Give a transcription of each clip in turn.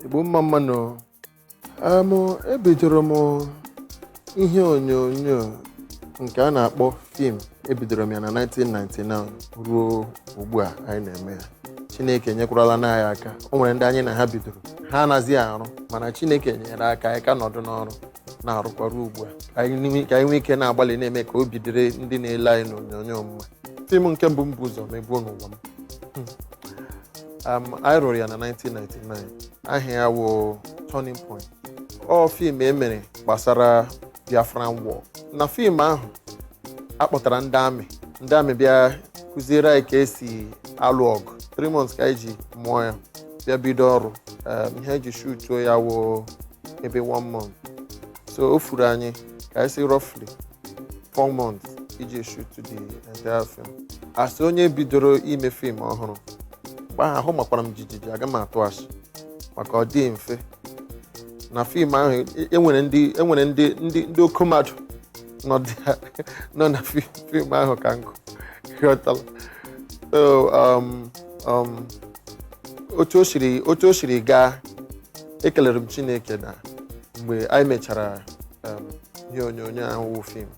Igbo, mma mma nụ. Ebidoro m ihe onyonyo nke a na-akpọ film, ebidoro m ya na 1999 ruo ugbu a anyị na-eme ya. Chineke nyekwarala na anyị aka. O nwere ndị anyị na ha bidoro, ha anaghịzi arụ, mana Chineke nyere aka, anyị ka nọdụ n'ọrụ na-arụkwa ruo ugbu a, ka anyị nwee ike na-agbalị na-eme ka obi dịrị ndị na-ele anyị n'onyonyo mma. Film nke mbụ m bụ ụzọ mebuo n'ụwa m, anyị rụrụ ya na 1999. Aha ya wụ Turning Point. Ọ film e mere gbasara Biafran War. Na film ahụ, a kpọtara ndị amị bịa kụziere anyị ka esi alụ ọgụ. 3 months ka anyị ji mụọ ya, bịa bido ọrụ. Ihe eji shootuo ya wụ ebe one month, so o furu anyị ka anyị si roughly 4 months iji shoot the entire film. As onye bidoro ime film ọhụrụ mgbe ahụ, ahụ makwara m jijiji, aga m atụ asị, maka ọ dị mfe. Na film ahụ, enwere ndị oke mmadụ nọ na film ahụ ka nkụ, ghọtala? So otu o siri gaa, ekelere m Chineke na mgbe anyị mechara ihe onyonyo ahụ wụ film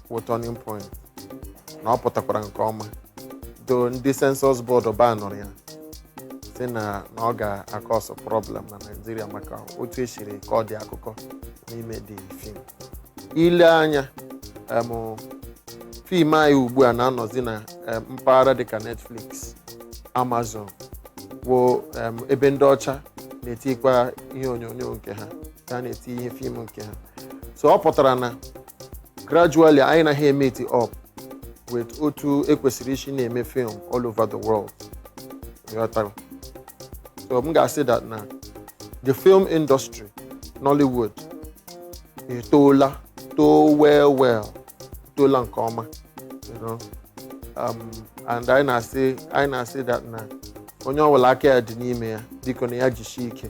wụ Turning Point, na ọ pụtakwara nke ọma, do ndị censors board banụrụ ya, si na ọ ga-acause problem na Naịjirịa maka otu esiri ka ọ dị akụkọ n'ime the film. Ile anya, film anyị ugbu a na-anọzi na mpaghara dịka Netflix, Amazon, wụ ebe ndị ọcha na-etikwa ihe onyonyo nke ha, ha na-eti ihe film nke ha. So ọ pụtara na gradually anyị naghị emeet up with otu ekwesịrị isi na-eme film all over the world. Ịghọtara? So m ga-asị that na the film industry, Nollywood, etoola, too well well, toola nke ọma. And anyị na-asị that na onye ọbụla aka ya dị n'ime ya, biko, na ya jisie ike,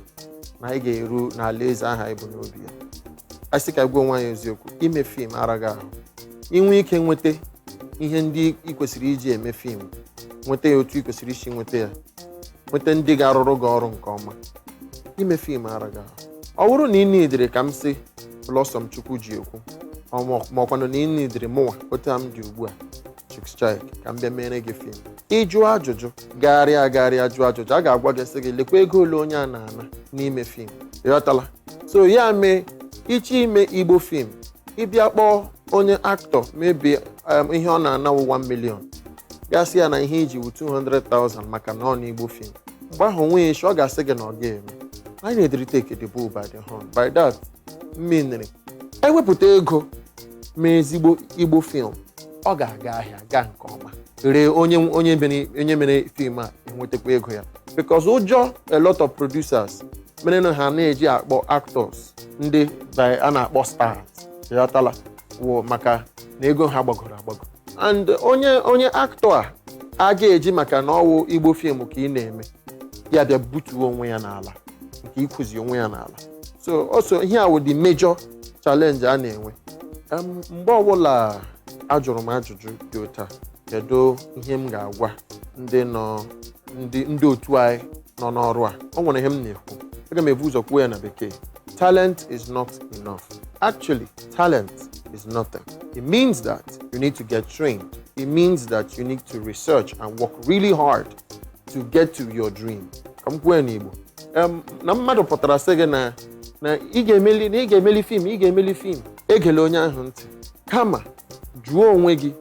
na anyị ga-eru n'ala eze ahụ anyị bụ n'obi ya. A sị ka gwa onwe anyị eziokwu, ime film araghị ahụ. Inwe ike nweta ihe ndị ị kwesịrị iji eme film, nweta ya otu ị kwesịrị isi nweta ya, nweta ndị ga-arụrụ gị ọrụ nke ọma, ime film araghị ahụ. Ọ bụrụ na ị nidiri ka m sị Blossom Chukwu ji ekwu, ma ọkwanụ na ị nidiri mụnwa otu a m dị ugbu a, Chuks Chike, ka m bịa mere gị film, ịjụ ajụjụ, gagharịa agagharịa jụọ ajụjụ, a ga-agwa gị, sị gị lekwa ego ole onye a na-ana n'ime film. Ịghọtala? So ya mee ịchọ ime Igbo film, ịbịa kpọọ onye actor, maybe ihe ọ na-anawu 1 million, gasị ya na ihe iji wu 200,000 maka na ọ na Igbo film. Mgbe ahụ onwe ya isi, ọ ga-asị gị na ọ ga-eme. Anyị na-ediri take the bull by the horn. By that meaning, ewepụta ego mee ezigbo Igbo film, ọ ga-aga ahịa, gaa nke ọma, ree. Onye mere film a enwetakwa ego ya, because ụjọ a lot of producers mere na ha na-eji akpọ actors ndị a na-akpọ stars, ịghọtala, wụ maka na ego ha gbagoro agbago. And onye actor a a ga-eji maka na ọwụ Igbo film ka ị na-eme, ya bịa butuo onwe ya n'ala nke ịkụzi onwe ya n'ala. So also ihe a wụ the major challenge a na-enwe. Mgbe ọbụla ajụrụ m ajụjụ dị otu a, kedu ihe m ga-agwa ndị nọ ndị otu anyị nọ n'ọrụ a, o nwere ihe m na-ekwu. Aga m ebu ụzọ kwuo ya na Bekee. Talent is not enough. Actually, talent is nothing. It means that you need to get trained. It means that you need to research and work really hard to get to your dream. Ka m kwuo ya n'Igbo, na mmadụ pụtara sị gị na ị ga-emeli, na ị ga-emeli film, ị ga-emeli film, egela onye ahụ ntị, kama jụọ onwe gị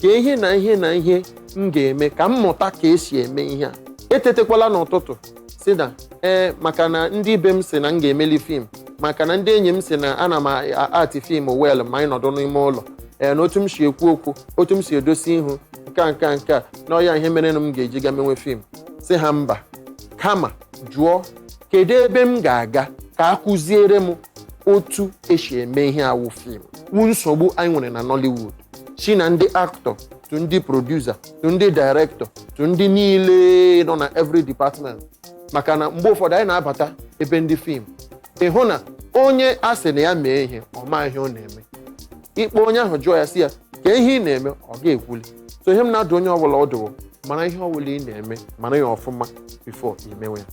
ka ihe na ihe na ihe m ga-eme ka m mụta ka esi eme ihe a. Etetekwala n'ụtụtụ si na ee, maka na ndị be m si na m ga-emeli film, maka na ndị enyi m si na ana m act film well, ma anyị nọdụ n'ime ụlọ, ee, na otu m si ekwu okwu, otu m si edosi ihu, nke a, nke a, nke a, na ọya ihe mere na m ga-eji ga menwe film, si ha mba. Kama jụọ, kedu ebe m ga-aga ka a kụziere m otu esi eme ihe awụ film? Wu nsogbu anyị nwere na Nollywood, si na ndị actor to ndị producer to ndị director to ndị niile nọ na every department. Maka na mgbe ụfọdụ anyị na-abata ebe ndị film, ịhụ na onye a sị na ya mee ihe, ọ ma ihe ọ na-eme. Ikpe onye ahụ, jụọ ya, sị ya ka ihe ị na-eme, ọ ga-ekwuli. So ihe m na-adụ onye ọbụla ọdụ, mara ihe ọbụla ị na-eme, mara ya ọfụma before imewe ya.